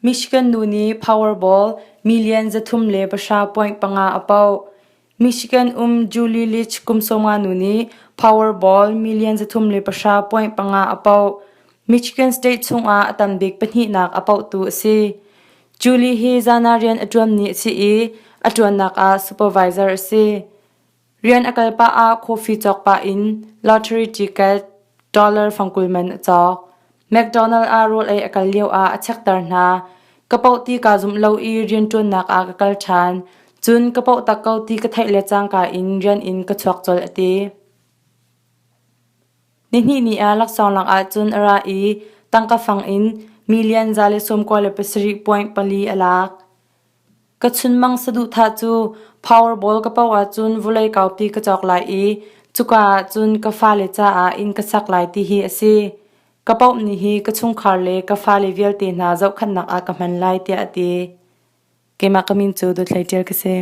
Michigan nu nih Powerball million 310.5 a paoh. Michigan um Julie Leach kum 50 nu nih Powerball million 310.5 a paoh. Michigan State chungah a tambik pahnihnak a paohtu a si. Julie hi zan ah rian a ṭuanmi a si i a ṭuannak ah supervisor a si. Rian a kal pah ah coffee cawk pah in lottery ticket dollar fangkul man a cawk. McDonald ah rawl ei a kal lio ah a chekter hna. Ka paoh ti kaa zumh lo i rianṭuannak ah ka kal ṭhan. Cun ka paoh tak ko ti ka theih le cangka in rian in ka chuak colh a ti. Nihnih ni ah laksawng lak ahcun a ra i tangka fang in million 197.4 a lak. Ka chunmang saduhthah cu Powerball ka paoh ahcun vawlei kaupi ka cawk lai i cuka ah cun ka fale caah inn ka sak lai ti hi a si. Ka paoh ni hi ka chungkhar le ka fale vialte hna zohkhenhnak ah ka hman lai tiah a ti. Keimah ka min cu Dawthlei Ṭial ka si.